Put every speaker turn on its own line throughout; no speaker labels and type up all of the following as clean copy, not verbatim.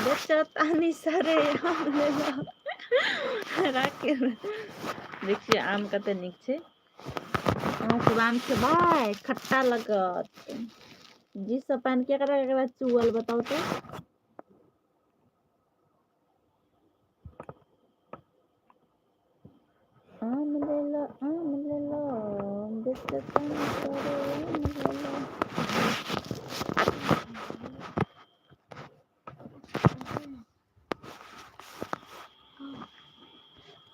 बेचतानी सरे आम लेलो। राखे। देखियौ आम कते नीक छै। अहूँ सब आम खेबै, खट्टा लगत। जी सब पानि केकरा केकरा चुअल बताउ तऽ। आम लेलो आम लेलो, बेचतानी सरे आम लेलो।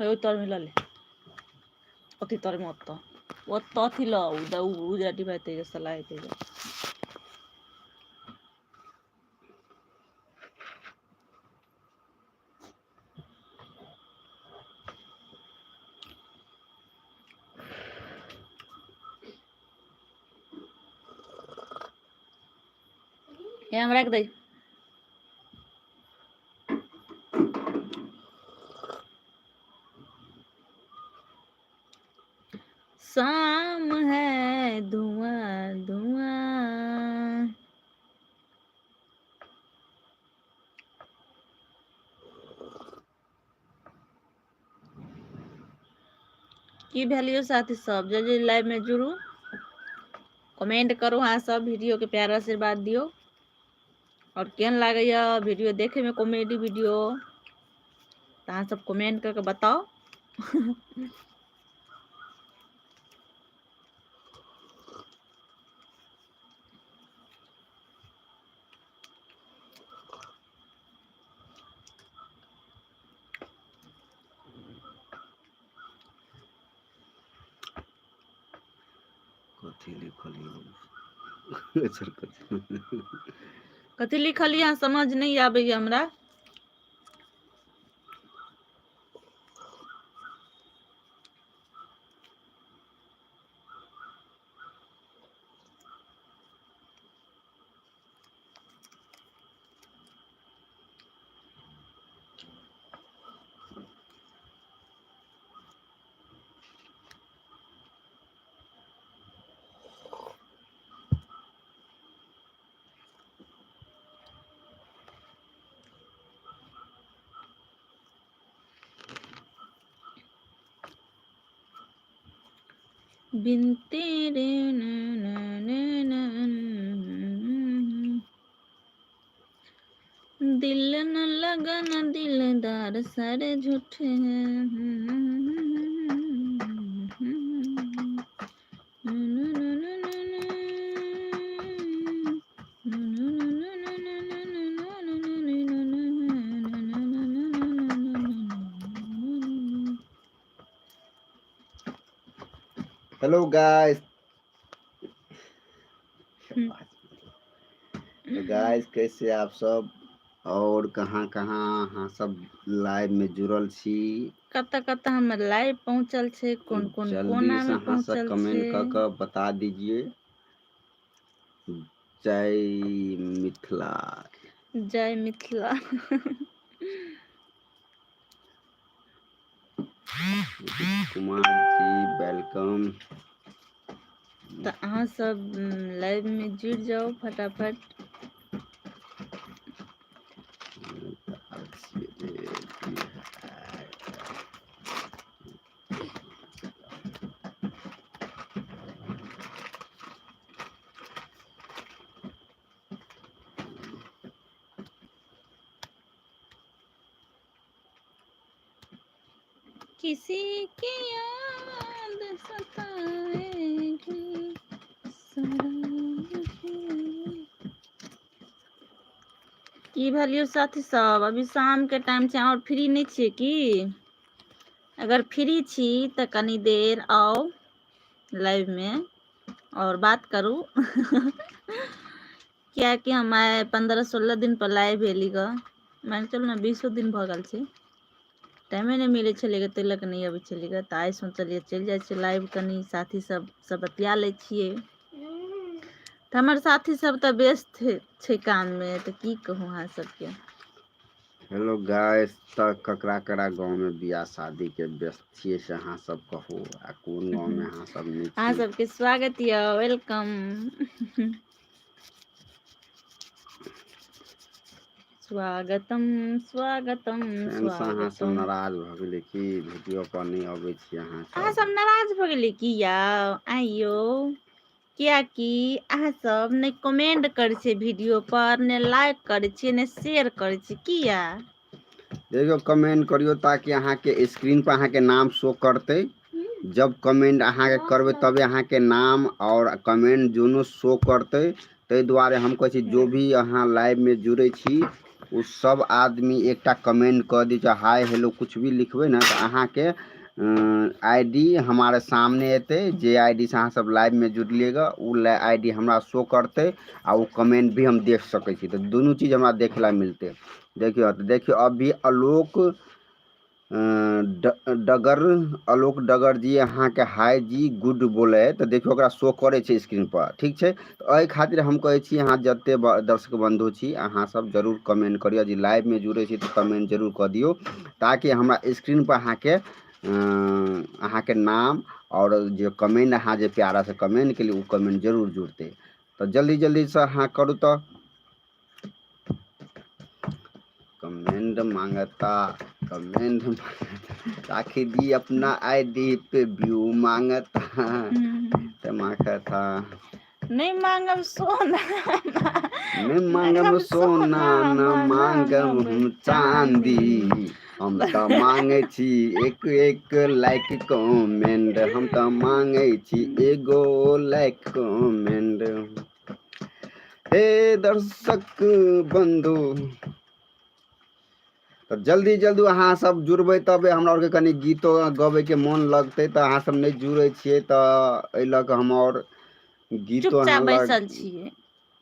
हे ओहि तरमे लऽ ले, ओथी तरमे, ओतऽ ओतऽ अथी ल उजरा डिब्बा हेतै, सलाइ हेतै। हे हम राखि दै। शाम है धुआं धुआं। की भेल यौ साथी सब? जल्दी जल्दी लाइव में जुड़ू, कमेंट करू, अहाँ सब वीडियो के प्यार आशीर्वाद दियौ। और केहन लागैया वीडियो देखे में, कॉमेडी वीडियो, तऽ अहाँ सब कमेंट करके बताउ।
कथी लिखल यौ? अच्छा, कथी?
कथी लिखल यऽ समझ नहि आबैया हमरा। बिन तेरे न न न न दिल न लगन दिलदार सारे झूठे हैं।
हेलो गाइस, तो गाइस कैसे आप सब और कहाँ कहाँ अहाँ सब लाइव में जुड़ल छी?
कतऽ कतऽ हमर लाइव पहुँचल छै, कोन कोन
जल्दी
कोना
से
मे
अहाँ सब
पहुँचल
कमेंट
छै।
कऽ कऽ बता दीजिए। जय मिथिला।
जय मिथिला।
कुमार जी welcome.
तऽ अहाँ सब लाइव में जुड़ि जाउ फटाफट। किसी की याद सताएगी शराब। की भेल यौ साथी सब? अभी शाम के टाइम छै और फ्री नहि छियै की? अगर फ्री छी तऽ कनी देर आउ लाइव में और बात करू, कियाकि हम आइ 15-16 दिन पर लाइव एली ग। मान चलू ने 20 दिन भऽ गेल छै, टाइमे नहि मिलै छलै ताहि लऽ कऽ नहि अबै छलै ग। तऽ आइ सोचलियै चलि जाइ छियै लाइव, कनी साथी सब सब बतिया लै छियै। तऽ हमर साथी सब तऽ व्यस्त छै काममे, तऽ की कहू अहाँ सबके।
हेलो गाइस, तऽ ककरा ककरा गाँवमे बियाह शादी के व्यस्त छियै से अहाँ सब कहू, आ कोन गाँवमे अहाँ सब नहि
अहाँ
छी।
सबके स्वागत यऽ, welcome. स्वागतम स्वागतम
फेनसँ अहाँ सब
स्वागतम।
नाराज भऽ गेलियै की? वीडियो पर नहि अबै छी अहाँ
अहाँ
सब।
सब नाराज भऽ गेलियै की यौ? आइयो कियाकि अहाँ सब नहि कमेंट करै छियै वीडियो पर, ने लाइक करै छियै, ने शेयर करै छियै, किया?
देखियौ, कमेंट करियौ ताकि अहाँके स्क्रीन पर अहाँके नाम शो करतै। जब कमेंट अहाँके करबै तबे अहाँके नाम आओर कमेंट दुनू शो करतै। ताहि दुआरे हम कहै छी, जो भी अहाँ लाइवमे जुड़ै छी ओ सब आदमी एकटा कमेंट कऽ दियौ, चाहे हाय हेलो कुछ भी लिखबै ने तऽ अहाँके I D हमारे सामने एतै। जे I D से अहाँ सब लाइवमे जुड़लियै ग, ओ I D हमरा शो करतै आ ओ कमेंट भी हम देख सकै छी। तऽ दुनू चीज हमरा देखे ला मिलतै। देखियौ तऽ देखियौ, अभी आलोक डगर, आलोक डगर जी अहाँके हाय जी गुड बोले, तऽ देखियौ ओकरा शो करै छै स्क्रीन पर। ठीक छै, तऽ एहि खातिर हम कहै छी, अहाँ जते दर्शक बन्धु छी, अहाँ सब जरूर कमेंट करियौ। यदि लाइवमे जुड़ै छी तऽ कमेंट जरूर कऽ दियौ ताकि हमरा स्क्रीन पर अहाँके नाम आओर जे कमेंट अहाँ जे प्यारासँ कमेंट केलियै, ओ कमेंट जरूर जुड़तै। तऽ जल्दी जल्दीसँ अहाँ करू। तऽ कमेंट मांगता, कमेंट राखी जी अपना आईडी पे व्यू मांगता तऽ मांगता।
नहि मांगब सोना।
नहि मांगब सोना, न मांगब हम चांदी, हम तऽ मांगै छी एक एक लाइक कमेंट, हम तऽ मांगै छी एगो लाइक कमेंट। हे दर्शक बंधु, तऽ जल्दी जल्दी अहाँ सब जुड़बै तबे हमरा आरके कनि गीतो गबैके मोन लगतै। तऽ अहाँ सब नहि जुड़ै छियै तऽ एहि लऽ कऽ हम आओर गीतो
चुपचाप
अहाँ लग
बैसल छियै।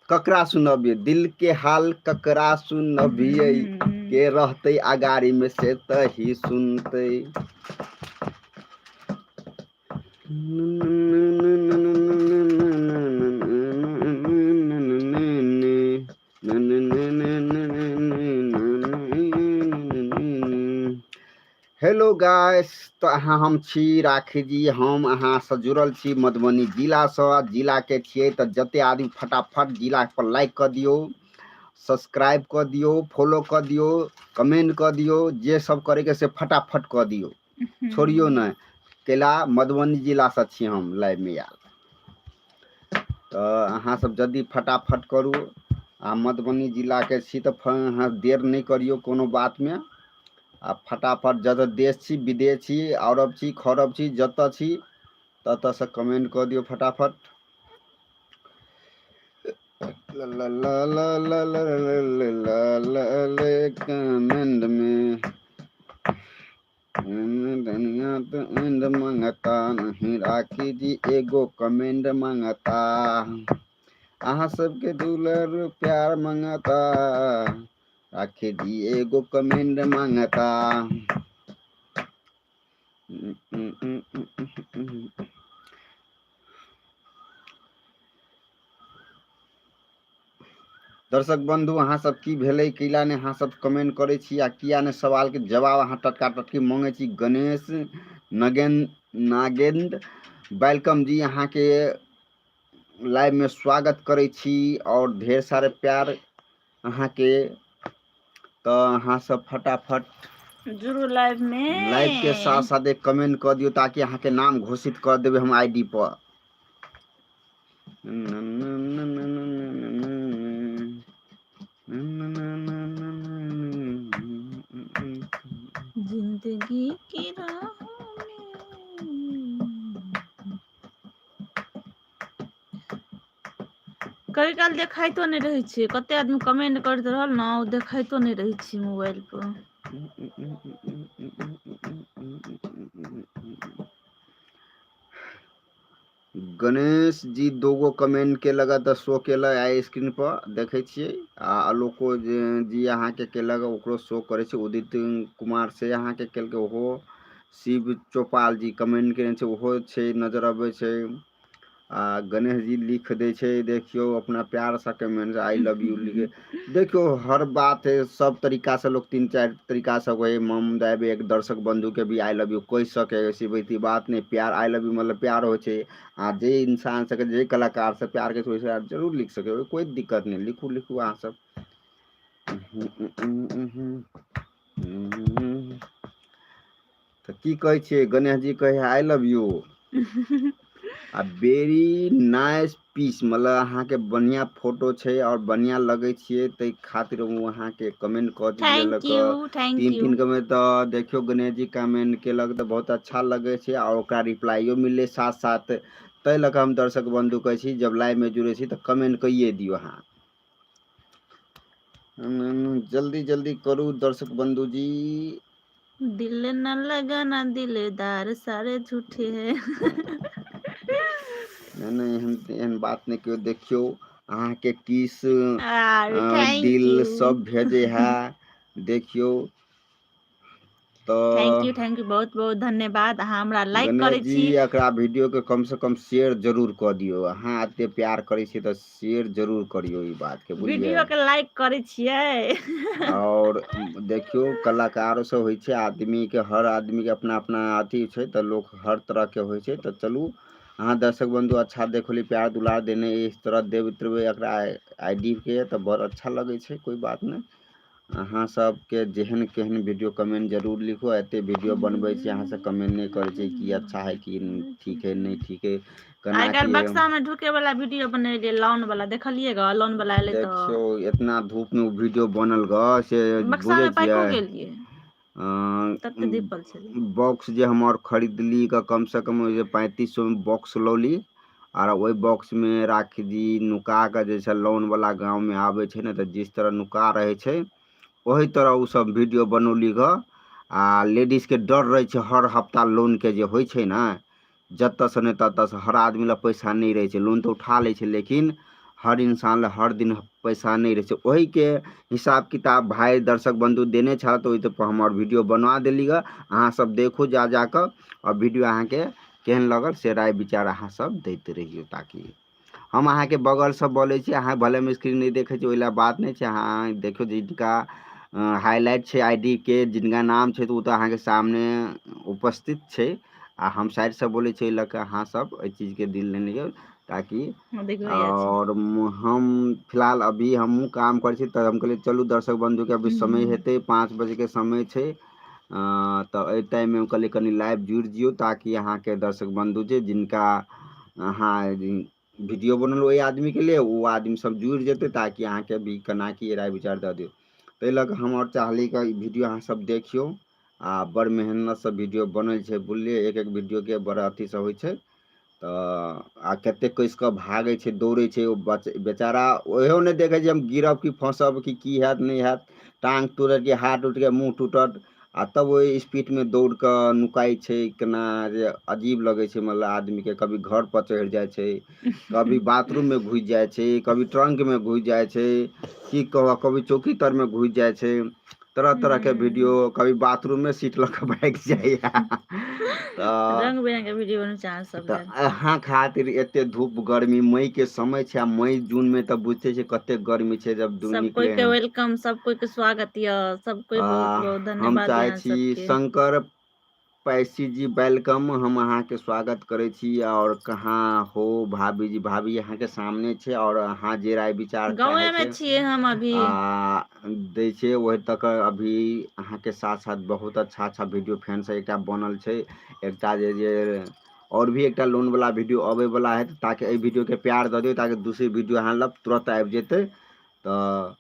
ककरा सुनबियै दिल के हाल, ककरा सुनबियै, के रहतै अगाड़ी मे से तही सुनतै। हेलो गाइस, तऽ अहाँ हम छी राखी जी, हम अहाँसँ जुड़ल छी मधुबनी जिलासँ। जिलाके छियै तऽ जते आदमी फटाफट जिला पर लाइक कऽ दियौ, सब्सक्राइब कऽ दियौ, फॉलो कऽ दियौ, कमेंट कऽ दियौ, जे सब करैके से फटाफट कऽ दियौ, छोड़ियौ नहि। कैला मधुबनी जिलासँ छी हम लाइवमे आयल। तऽ अहाँ सब जल्दी फटाफट करू आ मधुबनी जिलाके छी तऽ अहाँ देर नहि करियौ कोनो बातमे आ फटाफट जतऽ देश छी, विदेश छी, अरब छी, खरब छी, जतऽ छी ततऽसँ कमेंट कऽ दियौ फटाफट। ला ला ला ला ला ला ला ला ला ला कमेंट में धनिया तो एंड मांगता नहीं, राखी जी एगो कमेंट मांगता, अहाँ सबके दुलर प्यार मांगता, राखी जी एगो कमेंट मांगता। दर्शक बंधु, अहाँ सब की भेलै, कैला ने अहाँ सब कमेंट करै छी आ किया ने सवालके जवाब अहाँ टटका टटकी मांगै छी? गणेश नगेन नागेन्द्र welcome जी, अहाँके लाइवमे स्वागत करै छी और ढेर सारे प्यार अहाँके। तऽ अहाँ सब फटाफट
जुड़ू लाइव में,
लाइव के साथ साथ एक कमेंट कऽ दियौ ताकि अहाँके नाम घोषित कऽ देबै हम I D पर।
जिंदगी की राहों में कभी काल देखाइतो नहि रहै छै। कते आदमी कमेंट करैत रहल ने, ओ देखाइतो नहि रहै छै मोबाइल पर।
गणेश जी दोगो कमेंट केलक तऽ शो केलक आइ स्क्रीन पर देखै छियै। आ आलोको जी अहाँके केलक, ओकरो शो करै छै। उदित कुमार से अहाँके केलकै, ओहो। शिव चौपाल जी कमेंट केने छै, ओहो छै, नजर अबै छै। आ गणेश जी लिख दै छै, देखियौ अपना प्यारसँ कमेंट I love you लिखे। देखियौ, हर बात सब तरीकासँ लोक तीन चारि तरीकासँ वही मम दाबि एक दर्शक बंधुके भी I love you कहि सकै, ऐसी वैसी बात नहि। प्यार, I love you मतलब प्यार होइ छै। आ जे इंसान सबके, जे कलाकार से प्यार करै छै, ओहिसँ जरूर लिख सकै, कोइ दिक्कत नहि। लिखू लिखू अहाँ सब। तऽ की कहै छियै? गणेश जी कहै है I love U आ वेरी नाइस पीस, मतलब अहाँके बढ़िआँ फोटो छै आओर बढ़िआँ लगै छियै, ताहि खातिर ओ अहाँके कमेंट कऽ
thank
देलक।
यू, thank
तीन
यू।
तीन गो तऽ देखियौ, गणेश जी कमेंट केलक तऽ बहुत अच्छा लगै छै आओर ओकरा रिप्लाइयो मिललै साथ साथ। ताहि लऽ कऽ हम दर्शक बन्धु कहै छी, जब लाइवमे जुड़ै छी तऽ कमेंट कैये दियौ अहाँ। जल्दी जल्दी करू दर्शक बन्धु जी।
दिल न लगाना दिलदार सारे झूठे है।
नहि नहि, एहन एहन बात नहि कहियौ। देखियौ, अहाँके किस
आर thank
दिल
यू।
सब भेजै है, देखियौ।
Thank you,
तऽ
thank you, बहुत बहुत धन्यवाद। अहाँ हमरा लाइक
गणेश
करै
जी,
छी।
एकरा वीडियोके कमसँ कम शेयर जरूर कऽ दियौ। अहाँ एते प्यार करै छियै तऽ शेयर जरूर करियौ ई बातके, बुझलियै?
वीडियो के लाइक करै छियै।
आओर देखियौ, कलाकारो सब होइ छै आदमीके, हर आदमीके अपना अपना अथी छै, तऽ लोक हर तरहके होइ छै। तऽ चलू, अहाँ दर्शक बन्धु अच्छा देखली, प्यार दुलार देने इस तरह देबैत रहबै एकरा I D के, तऽ बड़ अच्छा लगै छै। कोइ बात नहि, अहाँ सबके जेहन केहन वीडियो कमेंट जरूर लिखू। एते वीडियो बनबै छी अहाँ सब, कमेंट नहि करै छी कि अच्छा है कि ठीक है, नहि ठीक है, केना
आइ काल्हि
की है।
बक्सा मे ढुके वाला वीडियो बनेलियै, लोन वाला देखलियै ग? लोन वाला एलै तऽ
देखियौ, इतना धूप मे उ वीडियो बनल ग से
बक्सा
बुझै
मे पाइको
छियै?
गेलियै, तते धीपल छलै।
बॉक्स जे हम आओर खरीदली क कमसँ कम 3500 मे बॉक्स लौली आर ओहि बॉक्समे राखि दी नुका कऽ। जैसे लोनवला गाँवमे आबै छै ने, तऽ जिस तरह नुका रहै छै ओही तरह ओसभ वीडियो बनौली गऽ। आ लेडीजके डर रहै छै हर हफ्ता लोनके जे होइ छै ने, जतऽसँ नहि ततऽसँ। हर आदमी लग पैसा नहि रहै छै। लोन तऽ उठा लै छै, लेकिन हर इंसान लग हर दिन पैसा नहि रहै छै। ओहिके हिसाब किताब भाय दर्शक बन्धु देने छल, तऽ ओहि पर हमर वीडियो बना देली गऽ। अहाँ सब देखू जा जा कऽ आओर वीडियो अहाँके केहन लगल से राय विचार अहाँ सब दैत रहियौ, ताकि हम अहाँके बगलसँ बोलै छी। अहाँ भले हम स्क्रीन नहि देखै छी, ओहि लए बात नहि छै। अहाँ देखियौ, जिनका हाईलाइट छै I D के, जिनका नाम छै, तऽ ओ तऽ अहाँके सामने उपस्थित छै आ हम साइडसँ बोलै छी। ओहि लऽ कऽ अहाँ सब एहि चीजके दिल नहि लियौ, ताकि
देखबै छै।
आओर हम फिलहाल अभी हमहूँ काम करै छी, तऽ हम कहलियै चलू दर्शक बन्धुके अभी समय हेतै, 5 बजेके समय छै, तऽ एहि टाइममे हम कहलियै कनि लाइव जुड़ि जियौ, ताकि अहाँके दर्शक बन्धु जे जिनका अहाँ वीडियो बनल ओहि आदमीके लिए ओ आदमी सब जुड़ि जेतै, ताकि अहाँके भी केना की राय विचार दऽ दियौ। ताहि लऽ कऽ हम आओर चाहली कि ई वीडियो अहाँ सब देखियौ। आ बड़ मेहनतसँ वीडियो बनल छै, बुझलियै? एक एक वीडियोके बड़ अथीसँ होइ छै। तऽ आ कतेक कसि कऽ भागै छै, दौड़ै छै ओ बेचारा, ओहो नहि देखै छै हम गिरब कि फँसब कि की हैत नहि हैत, टाँग टूटत कि हाथ टूटि कऽ मुँह टूटत, आ तब ओहि स्पीडमे दौड़ कऽ नुकाइ छै। केना जे अजीब लगै छै, मतलब आदमीके कभी घर पर चढ़ि जाइ छै, कभी बाथरूममे घुसि जाइ छै, कभी ट्रंकमे घुसि जाइ छै, की कहब, कभी चौकी तरमे घुसि जाइ छै। तरह तरहके वीडियो, कभी बाथरूममे सीट लऽ कऽ भागि जाइए। तऽ
रंग बिरंग के वीडियो बनबै छै अहाँ सब
तऽ
लेल।
अहाँ खातिर एते धूप गर्मी मईके समय छै आ मई जूनमे तऽ बुझिते छियै कते गर्मी छै जब दूर
सब कोइ
निकले
के
हैं।
Welcome, सब कोइ के स्वागत यऽ। सब कोइ
आ
बहुत बहुत
हम
धन्यवाद
चाहै
यहाँ
छी
सबके।
शंकर पैसी जी welcome, हम अहाँके स्वागत करै छी। आओर कहाँ हो भाभी जी? भाभी अहाँके सामने छै आओर अहाँ जे राय विचार
गाँवे
चाहै
मे
छै
छियै हम अभी।
आ दै छै ओहि तक। अभी अहाँके साथ साथ बहुत अच्छा अच्छा वीडियो फैनसँ एकटा बनल छै, एकटा जे जे आओर भी एकटा लोनवला वीडियो अबै वला है, ताकि एहि वीडियोके प्यार दऽ दियौ, ताकि दोसर वीडियो अहाँ लग तुरन्त आबि जेतै। तऽ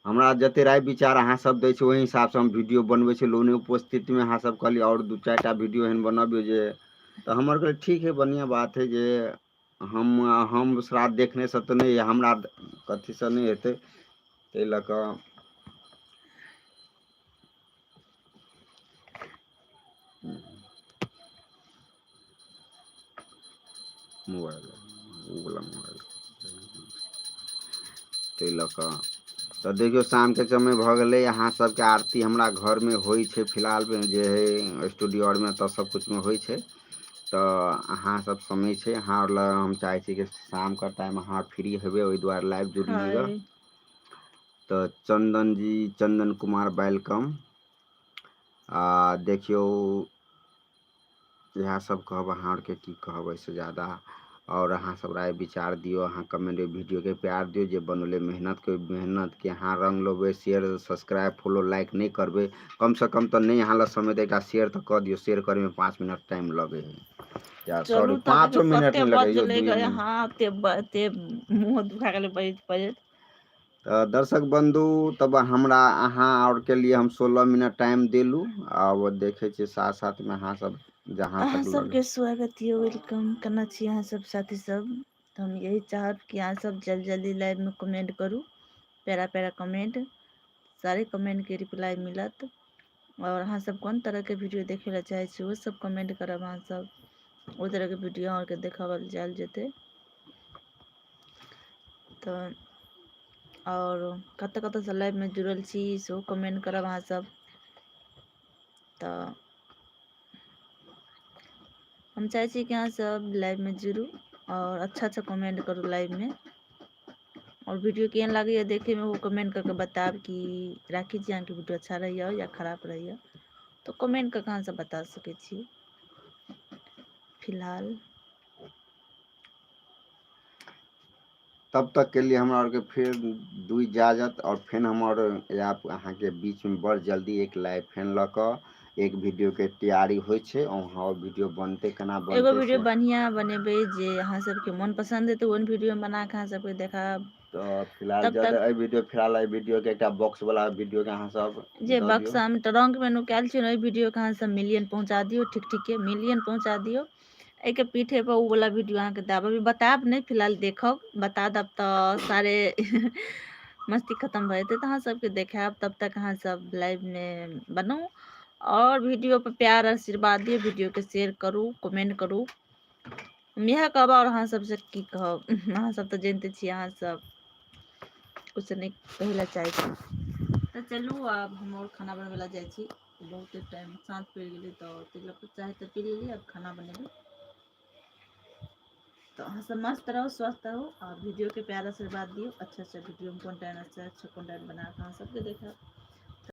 हमरा जते राय विचार अहाँ सब दै छै, ओहि हिसाबसँ हम वीडियो बनबै छी। लोने उपस्थितिमे अहाँ सब कहलियै आओर दू चारि टा वीडियो एहन बनबियौ जे, तऽ हमर कहलियै ठीक है, बढ़िआँ बात है जे हम श्राद्ध देखनेसँ तऽ नहि हमरा कथीसँ नहि हेतै, ताहि लऽ कऽ मोबाइल ओ वला मोबाइल, ताहि लऽ कऽ। तऽ देखियौ, शामके समय भऽ गेलै। अहाँ सबके आरती हमरा घरमे होइ छै, फिलहालमे जे हइ स्टूडियो आरमे तऽ सब किछुमे होइ छै। तऽ अहाँ सब समय छै अहाँ आओर लग, हम चाहै छी कि शामके टाइम अहाँ फ्री हेबै, ओहि दुआरे लाइव जुड़ली गऽ।
हाय।
तऽ चन्दन जी, चन्दन कुमार welcome. आ देखियौ, इएह सब कहब अहाँ आरके, की कहब एहिसँ ज्यादा। आओर अहाँ सब राय विचार दियौ, अहाँ कमेंट वीडियोके प्यार दियौ। जे बनौले मेहनतके मेहनतके अहाँ रङ्ग लेबै, शेयर सब्सक्राइब फॉलो लाइक नहि करबै, कमसँ कम तऽ नहि अहाँ लग समय तऽ एकटा शेयर तऽ कऽ दियौ। शेयर करैमे 5 मिनट टाइम लगै हइ या
चलू
सॉरी
तऽ देखियौ
5 मिनट
कते
नहि लगै यौ
बजलै
2
गे
मिनट।
हँ, एते एते मुँह दुखा गेलै बजैत बजैत।
तऽ दर्शक बन्धु, तब हमरा अहाँ आओरके लिए हम 16 मिनट टाइम देलहुँ। आब देखै छियै साथ साथमे अहाँ सब जहाँ
अहाँ
तक लगे।
सबके स्वागत यऽ, welcome. केना छी अहाँ सब साथी सब? तऽ हम यही चाहब कि अहाँ सब जल्दी जल्दी लाइवमे कमेंट करू, प्यारा प्यारा कमेंट, सारे कमेंटके रिप्लाई मिलत। आओर अहाँ सब कोन तरहके वीडियो देखै लए चाहै छी ओहो सब कमेंट करब अहाँ सब, ओहि तरहके वीडियो अहाँके देखाओल जायल जेतै। तऽ आओर कतऽ कतऽसँ लाइवमे जुड़ल छी सेहो कमेंट करब अहाँ सब। तऽ हम चाहै छी कि अहाँ सब लाइवमे जुड़ू आओर अच्छा अच्छा कमेंट करू लाइवमे। आओर वीडियो केहन लागैए देखैमे ओ कमेंट कऽ के बतायब कि राखी जी अहाँके वीडियो अच्छा रहैए या खराब रहैए, तऽ कमेंट कऽ के अहाँ सब बता सकै छी। फिलहाल
तब तक के लिए हमरा आरके फेर दू इजाजत, आओर फेर हमर आयब अहाँके बीचमे बड़ जल्दी एक लाइव फेन लऽ कऽ एक वीडियोके तैयारी होइ छै। वहाँ वीडियो बनतै केना
एगो
बनतै
वीडियो
से
बढ़िआँ बनेबै जे अहाँ सबके मोन पसन्द हेतै, ओहन वीडियो बना कऽ अहाँ सबके देखायब।
तऽ फिलहाल
तब
जद
तक
एहि वीडियो, फिलहाल एहि वीडियोके एकटा बॉक्सवला वीडियोके अहाँ सब
जे
दऽ दियौ।
बक्सामे ट्रंकमे नुकायल छै ने, ओहि वीडियोके अहाँ सब मिलियन पहुँचा दियौ, ठीक ठीके मिलियन पहुँचा दियौ। एहिके पीठे पर उ वाला वीडियो अहाँके देब, अभी बतायब नहि, फिलहाल देखब, बता देब तऽ सारे मस्ती खतम भऽ जेतै। तऽ अहाँ सबके देखायब, तब तक अहाँ सब लाइवमे बनू आओर वीडियो पर प्यार आशीर्वाद दियौ, वीडियोके शेयर करू, कमेंट करू। हम इएह कहब, आओर अहाँ सबसँ की कहब, अहाँ सब तऽ जानिते छियै, अहाँ सब किछु नहि कहै लए चाहै छी। तऽ चलू आब हम आओर खाना बनबै लए जाइ छी, बहुते टाइम साँझ पड़ि गेलै, तऽ ताहि लऽ कऽ चाय तऽ पी लेलियै, आब खाना बनेबै। तऽ अहाँ सब मस्त रहू, स्वस्थ रहू आओर वीडियोके प्यार आशीर्वाद दियौ। अच्छा अच्छा वीडियो कंटेंट, अच्छा अच्छा कंटेंट बना कऽ अहाँ सबके देखायब।